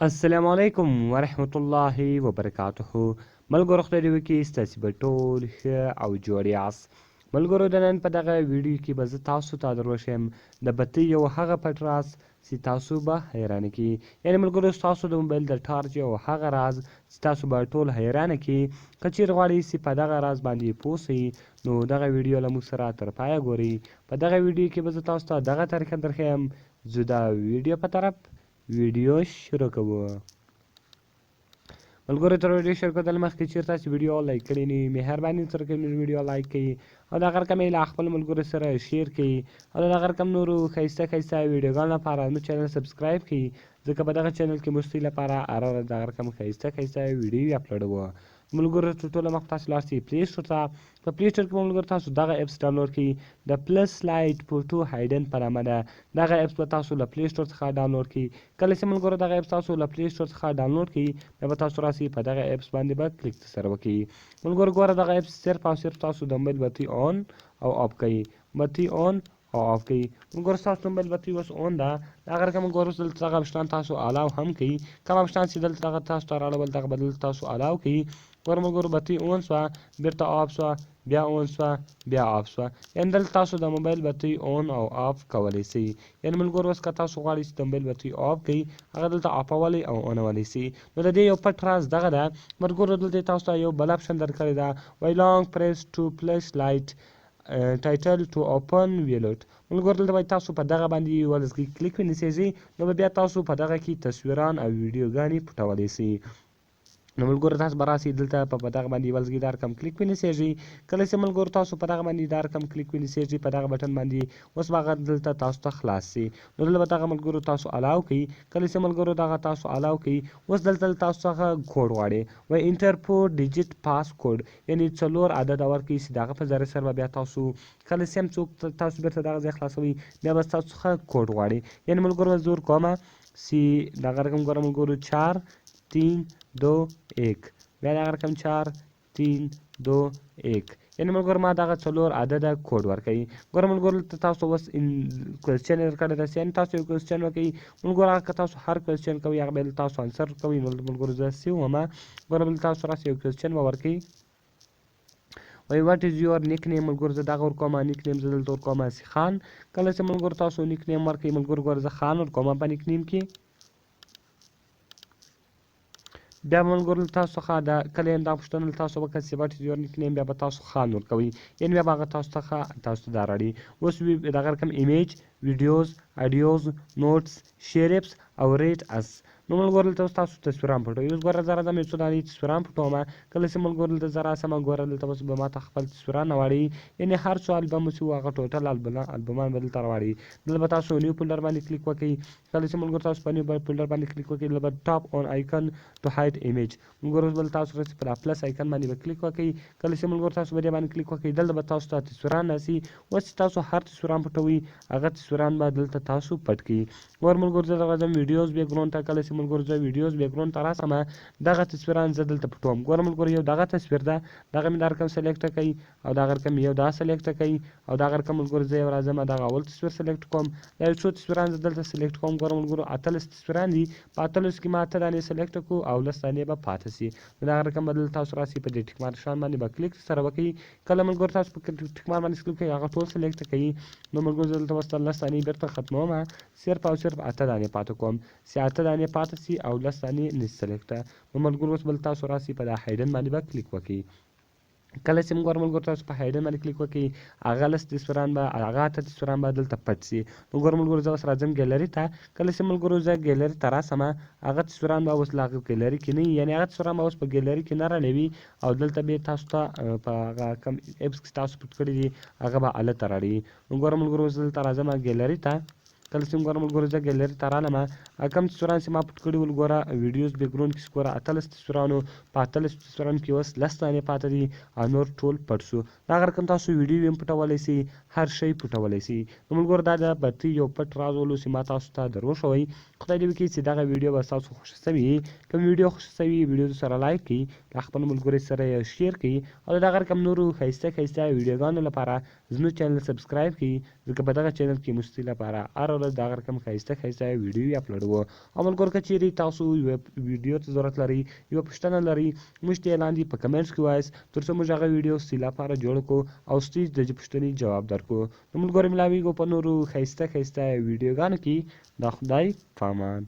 السلام علیکم ورحمت الله وبرکاته. ملګرو، خدای دې وکړي ستاسې به ټول ښه او جوړ یاست. ملګرو، د نن په دغه ویډیو کې به زه تاسو ته در وښیم د بتۍ یو هغه پټ راز چې تاسو به حیرانه کړي. یعنې ملګرو، ستاسو د موبایل د ټارچ یو هغه راز چې تاسو به ټول حیرانه کړي. که چیرې غواړئ چې په دغه راز باندې پوه شئ، نو دغه ویډیو له موږ سره تر پایه ګورئ. په دغه ویډیو کې به زه تاسو ته دغه طریقه درښیم. ځو دا ویډیو په طرف، ویډیو شروع کوو. ملګرو، تر ویډیو شروع کېدل مخکې چېرته تاسو ویډیو لایک کړئ نه وي، مهرباني سره کوئ ویډیو لایک کړئ او دغه رقم یې له خپل ملګرو سره share کړئ او دغه رقم نورو ښایسته ښایسته ویډیوګانو لپاره زموږ channel subscribe کړئ، ځکه په دغه channel کې موږ ستاسو لپاره هره ورځ دغه رقم ښایسته ښایسته ویډیو اپلوډوو. ملګرو، تر ټولو مخکې تاسو لاړ شئ Play Store ته. په Play Store کې به ملګرو تاسو دغه apps download کړئ، د Plus Lite Photo Hidden په نامه ده. دغه apps به تاسو له Play Store څخه download کړئ. کله چې ملګرو دغه apps تاسو له Play Store څخه download کړئ، بیا به تاسو راسئ په دغه apps باندې به کلیک سره وکړئ. ملګرو، ګوره، دغه apps صرف او صرف تاسو د موبایل بتۍ on او off کوي، بتۍ on او off کوي. ملګرو، ستاسو موبایل بتۍ اوس on ده. دغه رقم ګورو، دلته دغه آپشنان تاسو allow هم کوي. کوم آپشنان چې دلته دغه تاسو ته راړول، دغه به دلته تاسو allow کوي. ګوره ملګرو، بتۍ on سوه، بیرته off سوه، بیا on سوه، بیا off سوه. یعنې دلته تاسو د موبایل بتۍ on او off کولی سئ. یعنې ملګرو، اوس که تاسو غواړئ چې د موبایل بتۍ off کړئ، هغه دلته آفولی او آنولی سئ. نو د دې یو پټ راز دغه ده. ملګرو، دلته تاسو ته یو بل option درکړی ده، وایي long press to flash light title to open wallet. ملګرو، دلته باید تاسو په دغه باندې یو لږ کلیک ونیسئ، نو به بیا تاسو په دغه کې تصویران او ویډیوګانې پټولی سئ. نو ملګرو، تاسو به راسئ دلته په دغه باندې یو لږ دا رقم کلیک ونیسئ. کله چې ملګرو تاسو په دغه باندې دا رقم کلیک ونیسئ، په دغه بټن باندې، اوس به هغه دلته تاسو ته خلاص سي. نو دلته به دغه ملګرو تاسو allow کړئ. کله چې ملګرو دغه تاسو allow کړئ، اوس دلته تاسو څخه کوډ غواړي، وایي enter four digit pass code، یعنې څلور عدد ورکړئ چې د هغه په ذریعه سره به بیا تاسو کله چې هم څوک تاسو بیرته دغه ځای خلاصوئ، بیا به ستاسو څخه کوډ غواړي. یعنې ملګرو، به زور کومه چې دغه رقم، ګوره ملګرو، 4 3 2 1، بیا دغه رقم 4 3 2 1. یعنې ملګرو، ما دغه څلور عدده کوډ ورکوي. ګوره ملګرو، دلته تاسو اوس question درکړی ده، یعنې تاسو یو question وکړئ. ملګرو، هغه که تاسو هر question کوئ، هغه به تاسو answer کوئ. ملګرو، زه سی ومه. ګوره، بل تاسو راسئ یو question به ورکوي، وایي what is your nickname؟ ملګرو، زه دغه ورکوم، nickname زه دلته ورکوم سی خان. کله چې ملګرو تاسو nickname ورکوئ، ملګرو ګوره، زه خان ورکوم په nickname کې. بیا ملګرو له تاسو څخه د کله هم دا پوښتنه له تاسو وکړه چې what is your nickname، بیا به تاسو خان ورکوئ. یعنې بیا به هغه تاسو څخه تاسو ته دا راړي. اوس دغه رقم image، videos، audios، notes، share apps او rate us. نو ملګرو، دلته اوس تاسو تصویران پټوئ. اوس ګوره، زه راځم یو څو دانې تصویران پټوم. کله چې ملګرو دلته زه راسم، ګوره، دلته اوس به ما ته خپل تصویران راواړي. یعنې هر څو البم چې وو، هغه total البمان به دلته راواړي. دلته به تاسو new folder باندې کلیک وکړئ. کله چې ملګرو تاسو په new folder باندې کلیک وکړئ، دلته به tap on icon to hide image. ملګرو، اوس به تاسو راسئ په دا plus icon باندې به کلیک وکړئ. کله چې ملګرو تاسو په دې باندې کلیک وکړئ، دلته به تاسو ته تصویران راسي. اوس چې تاسو هر تصویران پټوئ، هغه تصویران به دلته تاسو پټ کړئ. ګور ملګرو، زه راځم videos background ته. کله چې ملګرو زه videos background ته راسم، دغه تصویران زه دلته پټوم. ګوره ملګرو، یو دغه تصویر ده، دغه مې دا رقم select کړئ او دغه رقم یو دا select کړئ او دغه رقم ملګرو زه یو راځم دغه اول تصویر select کوم. دا یو څو تصویران زه دلته select کوم. ګوره ملګرو، 18 تصویران دي، په 18 کې ما اته دانې select کړو او 10 دانې به پاتې سي. نو دغه رقم به دلته تاسو راسئ، په دې tick mark نشان باندې به کلیک سره وکړئ. کله ملګرو تاسو په tick mark باندې کلیک کوئ، هغه ټول select کوي. نو ملګرو، زه دلته اوس 10 دانې بیرته ختموم، صرف او صرف اته دانې پاتې کوم چې اته دانې پاتې سي او 10 دانې نه select. نو ملګرو، اوس بل تاسو راسئ په دا hidden باندې به کلیک وکړئ. کله چې موږ ملګرو تاسو په hidden باندې کلیک وکړئ، هغه 10 تصویران به، هغه اته تصویران به دلته پټ سي. نو ګوره ملګرو، زه اوس راځم ګیلري ته. کله چې ملګرو زه ګیلري ته راسم، هغه تصویران به اوس له هغه ګیلري کې نه وي، یعنې هغه تصویران به اوس په ګیلري کې نه راړوي او دلته به تاسو ته په هغه کوم apps کې تاسو پټ کړي دي، هغه به هلته راړي. نو ګوره ملګرو، اوس دلته راځم ګیلري ته. کله چې ګوره ملګرو زه ګیلري ته رالم، کوم تصویران چې ما پټ کړي ول، ګوره، videos background کې ګوره، 18 تصویرانو، په 18 تصویرانو کې اوس 10 دانې پاتې دي او نور ټول پټ سو. دغه رقم تاسو ویډیو هم پټولی سئ، هر شی پټولی سئ. نو ملګرو، دا د بتۍ یو پټ راز ولو چې ما تاسو ته در وښوئ. خدای دې وکړي چې دغه ویډیو به تاسو خوښه سوي. کوم ویډیو خوښه سوي، ویډیو سره like کړئ، له خپل ملګرو سره یې share کړئ او دغه رقم نورو ښایسته ښایسته ویډیوګانو لپاره زموږ چینل سبسکرایب کړئ، ځکه په دغه چینل کې موږ ستاسو لپاره هره ورځ دغه رقم ښایسته ښایسته ویډیوې اپلوډوو. او ملګرو که چیرې تاسو یوه ویډیو ته ضرورت لرئ، یوه پوښتنه لرئ، موږ ته یې لاندې په کمنټس کې ووایاست، تر څو موږ هغه ویډیو ستاسو لپاره جوړه کړو او ستاسو د پوښتنې جواب درکړو. نو ملګرو ملاویږو په نورو ښایسته ښایسته ویډیوګانو کې. د خدای پامان.